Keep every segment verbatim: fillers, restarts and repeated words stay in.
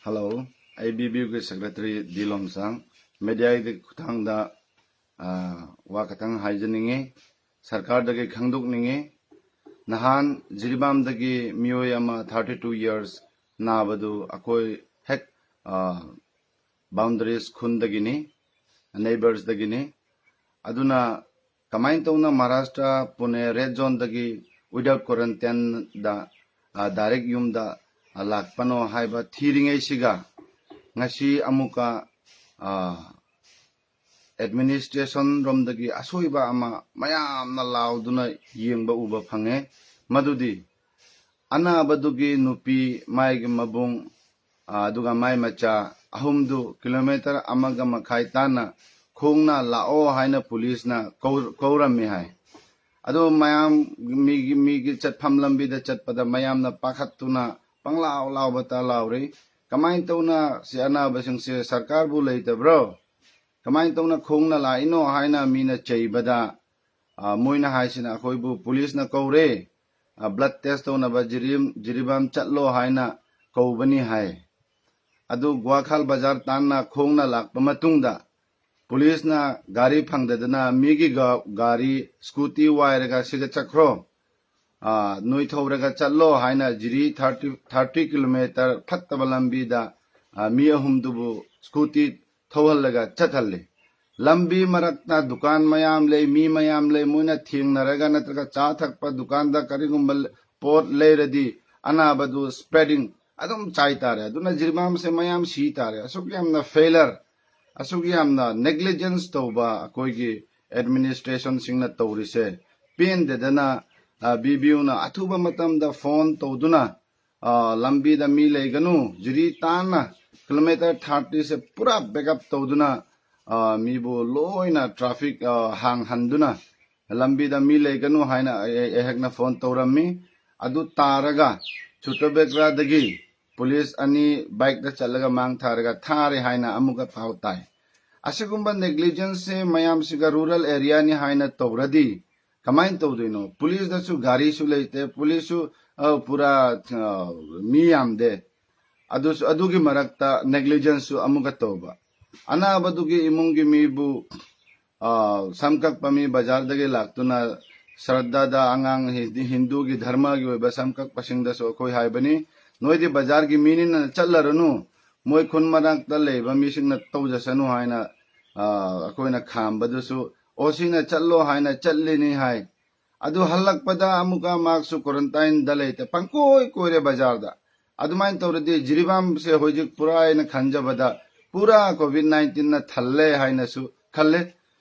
Hello, ꯑꯩ B B ꯌꯨꯒꯤ secretary ꯗꯤ ꯂꯣꯝꯁꯥꯡ꯫ ꯃꯦꯗꯤꯌꯥꯒꯤ ꯈꯨꯠꯊꯥꯡꯗ, ꯑ, ꯋꯥ ꯈꯇꯪ ꯍꯥꯏꯖꯅꯤꯡꯉꯤ, ꯁꯔꯀꯥꯔꯗꯒꯤ ꯈꯪꯗꯣꯛꯅꯤꯡꯉꯤ꯫ ꯅꯍꯥꯟ ꯖꯤꯔꯤꯕꯥꯝꯗꯒꯤ ꯃꯤꯑꯣꯏ ꯑꯃ thirty two years ꯅꯥꯕꯗꯨ ꯑꯩꯈꯣꯏ ꯍꯦꯛ, ꯑ, boundaries ꯈꯨꯟꯗꯒꯤꯅꯤ, neighborsꯗꯒꯤꯅꯤ꯫ ꯑꯗꯨꯅ ꯀꯃꯥꯏꯅ ꯇꯧꯅ ꯃꯍꯥꯔꯥꯁꯇ꯭ꯔ ꯄꯨꯅꯦ red zoneꯗꯒꯤ without quarantineꯗ, ꯑ, direct ꯌꯨꯝꯗ, ꯑ, ꯂꯥꯛꯄꯅꯣ ꯍꯥꯏꯕ ꯊꯤꯔꯤꯉꯩꯁꯤꯒ ꯉꯁꯤ ꯑꯃꯨꯛꯀ, ꯑ, administration ꯔꯣꯝꯗꯒꯤ ꯑꯁꯣꯏꯕ ꯑꯃ ꯃꯌꯥꯝꯅ ꯂꯥꯎꯗꯨꯅ ꯌꯦꯡꯕ ꯎꯕ ꯐꯪꯉꯦ꯫ ꯃꯗꯨꯗꯤ ꯑꯅꯥꯕꯗꯨꯒꯤ ꯅꯨꯄꯤ, ꯃꯥꯒꯤ ꯃꯕꯨꯡ, ꯑ, ꯑꯗꯨꯒ ꯃꯥꯏ ꯃꯆꯥ ꯑꯍꯨꯝꯗꯨ ꯀꯤꯂꯣꯃꯤꯇꯔ ꯑꯃꯒ ꯃꯈꯥꯏ ꯇꯥꯅ ꯈꯣꯡꯅ ꯂꯥꯛꯑꯣ ꯍꯥꯏꯅ ꯄꯨꯂꯤꯁꯅ ꯀꯧ-, ꯀꯧꯔꯝꯃꯤ ꯍꯥꯏ꯫ ꯑꯗꯣ ꯃꯌꯥꯝ ꯃꯤꯒꯤ, ꯃꯤꯒꯤ ꯆꯠꯐꯝ ꯂꯝꯕꯤꯗ ꯆꯠꯄꯗ ꯃꯌꯥꯝꯅ ꯄꯥꯈꯠꯇꯨꯅ ꯄꯪꯂꯥꯎ ꯂꯥꯎꯕꯇ ꯂꯥꯎꯔꯤ꯫ "ꯀꯃꯥꯏꯅ ꯇꯧꯅ ꯁꯤ ꯑꯅꯥꯕꯁꯤꯡꯁꯦ ꯁꯔꯀꯥꯔꯕꯨ ꯂꯩꯇꯕ꯭ꯔꯣ? ꯀꯃꯥꯏꯅ ꯇꯧꯅ ꯈꯣꯡꯅ ꯂꯥꯛꯏꯅꯣ?" ꯍꯥꯏꯅ ꯃꯤꯅ ꯆꯩꯕꯗ, ꯑ, ꯃꯣꯏꯅ ꯍꯥꯏꯁꯤꯅ, "ꯑꯩꯈꯣꯏꯕꯨ ꯄꯨꯂꯤꯁꯅ ꯀꯧꯔꯦ, ꯑ, blood test ꯇꯧꯅꯕ ꯖꯤꯔꯤꯝ-, ꯖꯤꯔꯤꯕꯥꯝ ꯆꯠꯂꯣ ꯍꯥꯏꯅ ꯀꯧꯕꯅꯤ" ꯍꯥꯏ꯫ ꯑꯗꯨ ꯒ꯭ꯋꯥꯈꯥꯜ ꯕꯖꯥꯔ ꯇꯥꯟꯅ ꯈꯣꯡꯅ ꯂꯥꯛꯄ ꯃꯇꯨꯡꯗ ꯄꯨꯂꯤꯁꯅ ꯒꯥꯔꯤ ꯐꯪꯗꯗꯅ ꯃꯤꯒꯤ ꯒ-, ꯒꯥꯔꯤ, scooty ꯋꯥꯏꯔꯒ "ꯁꯤꯗ ꯆꯠꯈ꯭ꯔꯣ, ꯑ, ꯅꯣꯏ ꯊꯧꯔꯒ ꯆꯠꯂꯣ" ꯍꯥꯏꯅ ꯖꯤꯔꯤ thirty, thirty kilometre ꯐꯠꯇꯕ ꯂꯝꯕꯤꯗ, ꯑ, ꯃꯤ ꯑꯍꯨꯝꯗꯨꯕꯨ scooty ꯊꯧꯍꯜꯂꯒ ꯆꯠꯍꯜꯂꯤ꯫ ꯂꯝꯕꯤ ꯃꯔꯛꯇ ꯗꯨꯀꯥꯟ ꯃꯌꯥꯝ ꯂꯩ, ꯃꯤ ꯃꯌꯥꯝ ꯂꯩ, ꯃꯣꯏꯅ ꯊꯦꯡꯅꯔꯒ ꯅꯠꯇ꯭ꯔꯒ ꯆꯥ ꯊꯛꯄ ꯗꯨꯀꯥꯟꯗ ꯀꯔꯤꯒꯨꯝꯕ ꯄꯣꯠ ꯂꯩꯔꯗꯤ ꯑꯅꯥꯕꯗꯨ spreading ꯑꯗꯨꯝ ꯆꯥꯏ ꯇꯥꯔꯦ꯫ ꯑꯗꯨꯅ ꯖꯤꯔꯤꯕꯥꯝꯁꯦ ꯃꯌꯥꯝ ꯁꯤ ꯇꯥꯔꯦ꯫ ꯑꯁꯨꯛ ꯌꯥꯝꯅ failure, ꯑꯁꯨꯛ ꯌꯥꯝꯅ negligence ꯇꯧꯕ ꯑꯩꯈꯣꯏꯒꯤ administrationꯁꯤꯡꯅ ꯇꯧꯔꯤꯁꯦ ꯄꯦꯟꯗꯦꯗꯅ, ꯑ, ꯕꯤ ꯕꯤ ꯌꯨꯅ ꯑꯊꯨꯕ ꯃꯇꯝꯗ phone ꯇꯧꯗꯨꯅ, ꯑ, ꯂꯝꯕꯤꯗ ꯃꯤ ꯂꯩꯒꯅꯨ, ꯖꯤꯔꯤ ꯇꯥꯟꯅ kilometre thirtyꯁꯦ ꯄꯨꯔꯥ back up ꯇꯧꯗꯨꯅ, ꯑ, ꯃꯤꯕꯨ ꯂꯣꯏꯅ traffic, ꯑ, ꯍꯥꯡꯍꯟꯗꯨꯅ ꯂꯝꯕꯤꯗ ꯃꯤ ꯂꯩꯒꯅꯨ ꯍꯥꯏꯅ ꯑꯩ-, ꯑꯩ-, ꯑꯩꯍꯥꯛꯅ phone ꯇꯧꯔꯝꯃꯤ꯫ ꯑꯗꯨ ꯇꯥꯔꯒ ꯆꯨꯇꯕꯦꯒ꯭ꯔꯥꯗꯒꯤ ꯄꯨꯂꯤꯁ ꯑꯅꯤ bikeꯇ ꯆꯠꯂꯒ ꯃꯥꯡ ꯊꯥꯔꯒ ꯊꯥꯔꯦ ꯍꯥꯏꯅ ꯑꯃꯨꯛꯀ ꯄꯥꯎ ꯇꯥꯏ꯫ ꯑꯁꯤꯒꯨꯝꯕ negligenceꯁꯦ ꯃꯌꯥꯝꯁꯤꯒ rural areaꯅꯤ ꯍꯥꯏꯅ ꯇꯧꯔꯗꯤ ꯀꯃꯥꯏꯅ ꯇꯧꯗꯣꯏꯅꯣ? ꯄꯨꯂꯤꯁꯇꯁꯨ ꯒꯥꯔꯤꯁꯨ ꯂꯩꯇꯦ, ꯄꯨꯂꯤꯁꯁꯨ, ꯑ, ꯄꯨꯔꯥ, ꯑ, ꯃꯤ ꯌꯥꯝꯗꯦ꯫ ꯑꯗꯨꯁꯨ, ꯑꯗꯨꯒꯤ ꯃꯔꯛꯇ negligence ꯁꯨ ꯑꯃꯨꯛꯀ ꯇꯧꯕ꯫ ꯑꯅꯥꯕꯗꯨꯒꯤ ꯏꯃꯨꯡꯒꯤ ꯃꯤꯕꯨ, ꯑ, ꯁꯝ ꯀꯛꯄ ꯃꯤ ꯕꯖꯥꯔꯗꯒꯤ ꯂꯥꯛꯇꯨꯅ ꯁ꯭ꯔꯗꯥꯗ ꯑꯉꯥꯡ ꯍꯤꯟꯗꯤ-, ꯍꯤꯟꯗꯨꯒꯤ ꯙꯔꯃꯒꯤ ꯑꯣꯏꯕ ꯁꯝ ꯀꯛꯄꯁꯤꯡꯗꯁꯨ ꯑꯩꯈꯣꯏ ꯍꯥꯏꯕꯅꯤ, "ꯅꯣꯏꯗꯤ ꯕꯖꯥꯔꯒꯤ ꯃꯤꯅꯤꯅ ꯆꯠꯂꯔꯨꯅꯨ, ꯃꯣꯏ ꯈꯨꯟ ꯃꯅꯥꯛꯇ ꯂꯩꯕ ꯃꯤꯁꯤꯡꯅ ꯇꯧꯖꯁꯅꯨ" ꯍꯥꯏꯅ, ꯑ, ꯑꯩꯈꯣꯏꯅ ꯈꯥꯝꯕꯗꯨꯁꯨ ꯑꯣ ꯁꯤꯅ ꯆꯠꯂꯣ ꯍꯥꯏꯅ ꯆꯠꯂꯤꯅꯤ ꯍꯥꯏ꯫ ꯑꯗꯨ ꯍꯜꯂꯛꯄꯗ ꯑꯃꯨꯛꯀ ꯃꯍꯥꯛꯁꯨ quarantine ꯗ ꯂꯩꯇꯦ, ꯄꯪꯀꯣꯏ ꯀꯣꯏꯔꯦ ꯕꯖꯥꯔꯗ꯫ ꯑꯗꯨꯃꯥꯏꯅ ꯇꯧꯔꯗꯤ ꯖꯤꯔꯤꯕꯥꯝꯁꯦ ꯍꯧꯖꯤꯛ ꯄꯨꯔꯥ ꯑꯩꯅ ꯈꯟꯖꯕꯗ ꯄꯨꯔꯥ COVID nineteen ꯅ ꯊꯜꯂꯦ ꯍꯥꯏꯅꯁꯨ ꯈꯜꯂꯦ꯫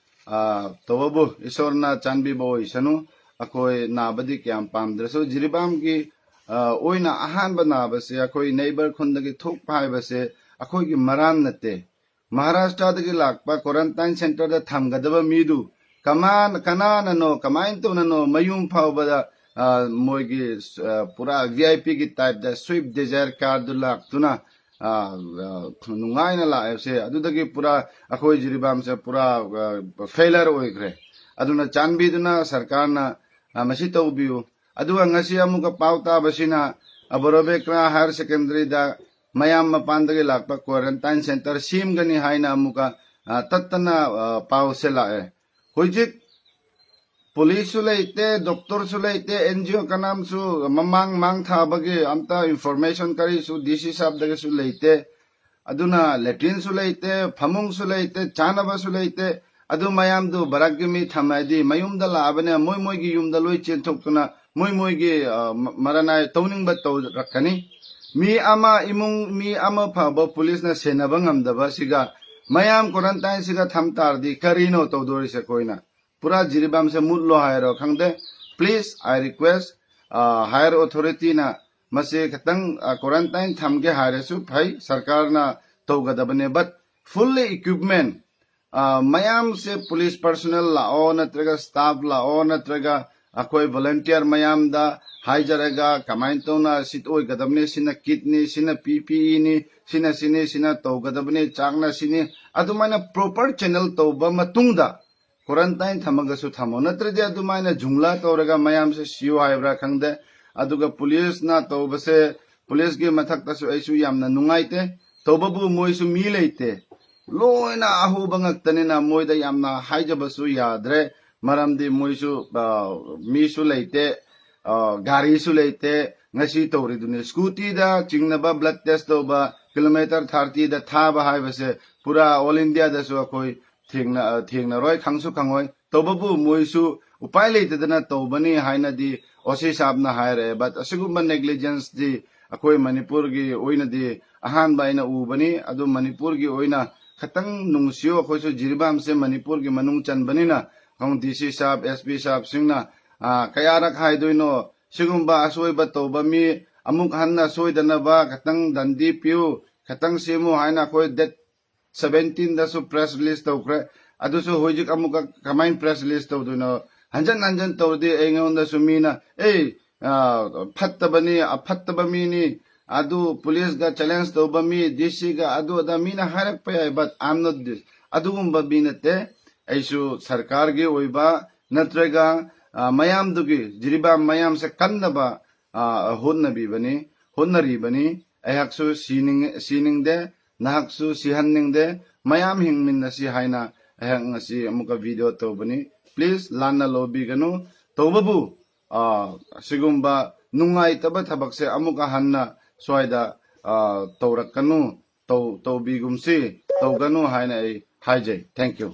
ꯑ, ꯇꯧꯕꯕꯨ ꯏꯁꯣꯔꯅ ꯆꯥꯟꯕꯤꯕ ꯑꯣꯏꯁꯅꯨ꯫ ꯑꯩꯈꯣꯏ ꯅꯥꯕꯗꯤ ꯀꯌꯥꯝ ꯄꯥꯝꯗ꯭ꯔꯁꯨ ꯖꯤꯔꯤꯕꯥꯝꯒꯤ, ꯑ, ꯑꯣꯏꯅ ꯑꯍꯥꯟꯕ ꯅꯥꯕꯁꯦ ꯑꯩꯈꯣꯏ neighbour ꯈꯨꯟꯗꯒꯤ ꯊꯣꯛꯄ ꯍꯥꯏꯕꯁꯦ ꯑꯩꯈꯣꯏꯒꯤ ꯃꯔꯥꯟ ꯅꯠꯇꯦ꯫ ꯃꯍꯥꯔꯥꯁꯇ꯭ꯔꯗꯒꯤ ꯂꯥꯛꯄ quarantine centre ꯗ ꯊꯝꯒꯗꯕ ꯃꯤꯗꯨ ꯀꯃꯥꯟ-, ꯀꯅꯥꯅꯅꯣ, ꯀꯃꯥꯏꯅ ꯇꯧꯅꯅꯣ ꯃꯌꯨꯝ ꯐꯥꯎꯕꯗ, ꯑ, ꯃꯣꯏꯒꯤ, ꯑ, ꯄꯨꯔꯥ V I P ꯒꯤ type ꯇ Swift Dzire car ꯗꯨ ꯂꯥꯛꯇꯨꯅ, ꯑ, ꯑ, ꯅꯨꯡꯉꯥꯏꯅ ꯂꯥꯛꯑꯦꯁꯦ꯫ ꯑꯗꯨꯗꯒꯤ ꯄꯨꯔꯥ ꯑꯩꯈꯣꯏ ꯖꯤꯔꯤꯕꯥꯝꯁꯦ ꯄꯨꯔꯥ, ꯑ, failure ꯑꯣꯏꯈ꯭ꯔꯦ꯫ ꯑꯗꯨꯅ ꯆꯥꯟꯕꯤꯗꯨꯅ ꯁꯔꯀꯥꯔꯅ, ꯑ, ꯃꯁꯤ ꯇꯧꯕꯤꯌꯨ꯫ ꯑꯗꯨꯒ ꯉꯁꯤ ꯑꯃꯨꯛꯀ ꯄꯥꯎ ꯇꯥꯕꯁꯤꯅ, ꯑ, ꯕꯣꯔꯣꯕꯦꯀ꯭ꯔꯥ Higher Secondary ꯗ ꯃꯌꯥꯝ ꯃꯄꯥꯟꯗꯒꯤ ꯂꯥꯛꯄ quarantine centre ꯁꯦꯝꯒꯅꯤ ꯍꯥꯏꯅ ꯑꯃꯨꯛꯀ, ꯑ, ꯇꯠꯇꯅ, ꯑ, ꯄꯥꯎꯁꯦ ꯂꯥꯛꯑꯦ꯫ ꯍꯧꯖꯤꯛ police ꯁꯨ ꯂꯩꯇꯦ, doctor ꯁꯨ ꯂꯩꯇꯦ, N G O ꯀꯅꯥꯝꯁꯨ ꯃꯃꯥꯡ ꯃꯥꯡ ꯊꯥꯕꯒꯤ ꯑꯝꯇ information ꯀꯔꯤꯁꯨ D C ꯁꯥꯕꯗꯒꯤꯁꯨ ꯂꯩꯇꯦ꯫ ꯑꯗꯨꯅ latrine ꯁꯨ ꯂꯩꯇꯦ, ꯐꯃꯨꯡꯁꯨ ꯂꯩꯇꯦ, ꯆꯥꯅꯕꯁꯨ ꯂꯩꯇꯦ꯫ ꯑꯗꯨ ꯃꯌꯥꯝꯗꯨ ꯚꯥꯔꯠꯀꯤ ꯃꯤ ꯊꯝꯃꯗꯤ ꯃꯌꯨꯝꯗ ꯂꯥꯛꯑꯕꯅꯤꯅ ꯃꯣꯏ ꯃꯣꯏꯒꯤ ꯌꯨꯝꯗ ꯂꯣꯏ ꯆꯦꯟꯊꯣꯛꯇꯨꯅ ꯃꯣꯏ ꯃꯣꯏꯒꯤ, ꯑ, ꯃ-, ꯃꯔꯅꯥꯏ ꯇꯧꯅꯤꯡꯕ ꯇꯧꯔꯛꯀꯅꯤ꯫ ꯃꯤ ꯑꯃ, ꯏꯃꯨꯡ ꯃꯤ ꯑꯃ ꯐꯥꯎꯕ police ꯅ ꯁꯦꯟꯅꯕ ꯉꯝꯗꯕ ꯁꯤꯒ ꯃꯌꯥꯝ quarantine ꯁꯤꯒ ꯊꯝ ꯇꯥꯔꯗꯤ ꯀꯔꯤꯅꯣ ꯇꯧꯗꯣꯔꯤꯁꯦ ꯑꯩꯈꯣꯏꯅ? ꯄꯨꯔꯥ ꯖꯤꯔꯤꯕꯥꯝꯁꯦ ꯃꯨꯠꯂꯣ ꯍꯥꯏꯔꯣ ꯈꯪꯗꯦ꯫ Please, I request, ꯑ, higher authority ꯅ ꯃꯁꯤ ꯈꯤꯇꯪ, ꯑ, quarantine ꯊꯝꯒꯦ ꯍꯥꯏꯔꯁꯨ ꯐꯩ, ꯁꯔꯀꯥꯔꯅ ꯇꯧꯒꯗꯕꯅꯦ, but fully equipment, ꯑ, ꯃꯌꯥꯝꯁꯦ police personnel ꯂꯥꯛꯑꯣ, ꯅꯠꯇ꯭ꯔꯒ staff ꯂꯥꯛꯑꯣ, ꯅꯠꯇ꯭ꯔꯒ ꯑꯩꯈꯣꯏ volunteer ꯃꯌꯥꯝꯗ ꯍꯥꯏꯖꯔꯒ ꯀꯃꯥꯏꯅ ꯇꯧꯅ ꯁꯤ ꯑꯣꯏꯒꯗꯕꯅꯤ, ꯁꯤꯅ kit ꯅꯤ, ꯁꯤꯅ P P E ꯅꯤ, ꯁꯤꯅ ꯁꯤꯅꯤ, ꯁꯤꯅ ꯇꯧꯒꯗꯕꯅꯤ, ꯆꯥꯛꯅ ꯁꯤꯅꯤ, ꯑꯗꯨꯃꯥꯏꯅ proper channel ꯇꯧꯕ ꯃꯇꯨꯡꯗ quarantine ꯊꯝꯃꯒꯁꯨ ꯊꯝꯃꯣ, ꯅꯠꯇ꯭ꯔꯗꯤ ꯑꯗꯨꯃꯥꯏꯅ ꯖꯨꯝꯂꯥ ꯇꯧꯔꯒ ꯃꯌꯥꯝꯁꯦ ꯁꯤꯌꯨ ꯍꯥꯏꯕ꯭ꯔꯥ ꯈꯪꯗꯦ꯫ ꯑꯗꯨꯒ police ꯅ ꯇꯧꯕꯁꯦ ꯄꯨꯂꯤꯁꯀꯤ ꯃꯊꯛꯇꯁꯨ ꯑꯩꯁꯨ ꯌꯥꯝꯅ ꯅꯨꯡꯉꯥꯏꯇꯦ꯫ ꯇꯧꯕꯕꯨ ꯃꯣꯏꯁꯨ ꯃꯤ ꯂꯩꯇꯦ, ꯂꯣꯏꯅ ꯑꯍꯧꯕ ꯉꯥꯛꯇꯅꯤꯅ ꯃꯣꯏꯗ ꯌꯥꯝꯅ ꯍꯥꯏꯖꯕꯁꯨ ꯌꯥꯗ꯭ꯔꯦ꯫ ꯃꯔꯝꯗꯤ ꯃꯣꯏꯁꯨ, ꯑ, ꯃꯤꯁꯨ ꯂꯩꯇꯦ, ꯑ, ꯒꯥꯔꯤꯁꯨ ꯂꯩꯇꯦ꯫ ꯉꯁꯤ ꯇꯧꯔꯤꯗꯨꯅꯤ, ꯁ꯭ꯀꯨꯇꯤꯗ ꯆꯤꯡꯅꯕ ꯕ꯭ꯂꯗ ꯇꯦꯁ ꯇꯧꯕ, ꯀꯤꯂꯣꯃꯤꯇꯔ ꯊꯥꯔꯇꯤꯗ ꯊꯥꯕ ꯍꯥꯏꯕꯁꯦ ꯄꯨꯔꯥ ꯑꯣꯜ ꯏꯟꯗꯤꯌꯥꯗꯁꯨ ꯑꯩꯈꯣꯏ ꯊꯦꯡꯅ-, ꯑ, ꯊꯦꯡꯅꯔꯣꯏ, ꯈꯪꯁꯨ ꯈꯪꯉꯣꯏ꯫ ꯇꯧꯕꯕꯨ ꯃꯣꯏꯁꯨ ꯎꯄꯥꯏ ꯂꯩꯇꯗꯅ ꯇꯧꯕꯅꯤ ꯍꯥꯏꯅꯗꯤ ꯑꯣ ꯁꯤ ꯁꯥꯕꯅ ꯍꯥꯏꯔꯦ꯫ But ꯑꯁꯤꯒꯨꯝꯕ ꯅꯦꯒ꯭ꯂꯤꯖꯦꯟꯁꯇꯤ ꯑꯩꯈꯣꯏ ꯃꯅꯤꯄꯨꯔꯒꯤ ꯑꯣꯏꯅꯗꯤ ꯑꯍꯥꯟꯕ ꯑꯩꯅ ꯎꯕꯅꯤ꯫ ꯑꯗꯨ ꯃꯅꯤꯄꯨꯔꯒꯤ ꯑꯣꯏꯅ ꯈꯤꯇꯪ ꯅꯨꯡꯁꯤꯌꯣ, ꯑꯩꯈꯣꯏꯁꯨ ꯖꯤꯔꯤꯕꯥꯝꯁꯦ ꯃꯅꯤꯄꯨꯔꯒꯤ ꯃꯅꯨꯡ ꯆꯟꯕꯅꯤꯅ, ꯈꯪ ꯗꯤ ꯁꯤ ꯁꯥꯕ, ꯑꯦꯁ ꯄꯤ ꯁꯥꯕꯁꯤꯡꯅ, ꯑ, ꯀꯌꯥꯔꯛ ꯍꯥꯏꯗꯣꯏꯅꯣ? ꯁꯤꯒꯨꯝꯕ ꯑꯁꯣꯏꯕ ꯇꯧꯕ ꯃꯤ ꯑꯃꯨꯛ ꯍꯟꯅ ꯁꯣꯏꯗꯅꯕ ꯈꯤꯇꯪ ꯗꯟꯗꯤ ꯄꯤꯌꯨ, ꯈꯤꯇꯪ ꯁꯦꯝꯃꯨ ꯍꯥꯏꯅ ꯑꯩꯈꯣꯏ ꯗꯦꯠ ꯁꯚꯦꯟꯇꯤꯟꯗꯁꯨ ꯄ꯭ꯔꯦꯁ ꯔꯤꯂꯤꯁ ꯇꯧꯈ꯭ꯔꯦ꯫ ꯑꯗꯨꯁꯨ ꯍꯧꯖꯤꯛ ꯑꯃꯨꯛꯀ ꯀꯃꯥꯏꯅ ꯄ꯭ꯔꯦꯁ ꯔꯤꯂꯤꯁ ꯇꯧꯗꯣꯏꯅꯣ? ꯍꯟꯖꯟ ꯍꯟꯖꯟ ꯇꯧꯔꯗꯤ ꯑꯩꯉꯣꯟꯗꯁꯨ ꯃꯤꯅ, "ꯑꯦ, ꯑ, ꯐꯠꯇꯕꯅꯤ, ꯑꯐꯠꯇꯕ ꯃꯤꯅꯤ, ꯑꯗꯨ ꯄꯨꯂꯤꯁꯒ ꯆꯦꯂꯦꯟꯖ ꯇꯧꯕ ꯃꯤ, ꯗꯤ ꯁꯤꯒ ꯑꯗꯨ ꯑꯗꯥ ꯃꯤꯅ ꯍꯥꯏꯔꯛꯄ ꯌꯥꯏ, but I am not this." ꯑꯗꯨꯒꯨꯝꯕ ꯃꯤ ꯅꯠꯇꯦ꯫ ꯑꯩꯁꯨ ꯁꯔꯀꯥꯔꯒꯤ ꯑꯣꯏꯕ ꯅꯠꯇ꯭ꯔꯒ, ꯑ, ꯃꯌꯥꯝꯗꯨꯒꯤ, ꯖꯤꯔꯤꯕꯥꯝ ꯃꯌꯥꯝꯁꯦ ꯀꯟꯅꯕ, ꯑ, ꯍꯣꯠꯅꯕꯤꯕꯅꯤ, ꯍꯣꯠꯅꯔꯤꯕꯅꯤ꯫ ꯑꯩꯍꯥꯛꯁꯨ ꯁꯤꯅꯤꯡ-, ꯁꯤꯅꯤꯡꯗꯦ, ꯅꯍꯥꯛꯁꯨ ꯁꯤꯍꯟꯅꯤꯡꯗꯦ꯫ ꯃꯌꯥꯝ ꯍꯤꯡꯃꯤꯟꯅꯁꯤ ꯍꯥꯏꯅ ꯑꯩꯍꯥꯛ ꯉꯁꯤ ꯑꯃꯨꯛꯀ ꯚꯤꯗꯤꯑꯣ ꯇꯧꯕꯅꯤ꯫ ꯄ꯭ꯂꯤꯖ ꯂꯥꯟꯅ ꯂꯧꯕꯤꯒꯅꯨ꯫ ꯇꯧꯕꯕꯨ, ꯑ, ꯑꯁꯤꯒꯨꯝꯕ ꯅꯨꯡꯉꯥꯏꯇꯕ ꯊꯕꯛꯁꯦ ꯑꯃꯨꯛꯀ ꯍꯟꯅ ꯁ꯭ꯋꯥꯏꯗ, ꯑ, ꯇꯧꯔꯛꯀꯅꯨ, ꯇꯧ-, ꯇꯧꯕꯤꯒꯨꯝꯁꯤ, ꯇꯧꯒꯅꯨ ꯍꯥꯏꯅ ꯑꯩ ꯍꯥꯏꯖꯩ꯫ Thank you꯫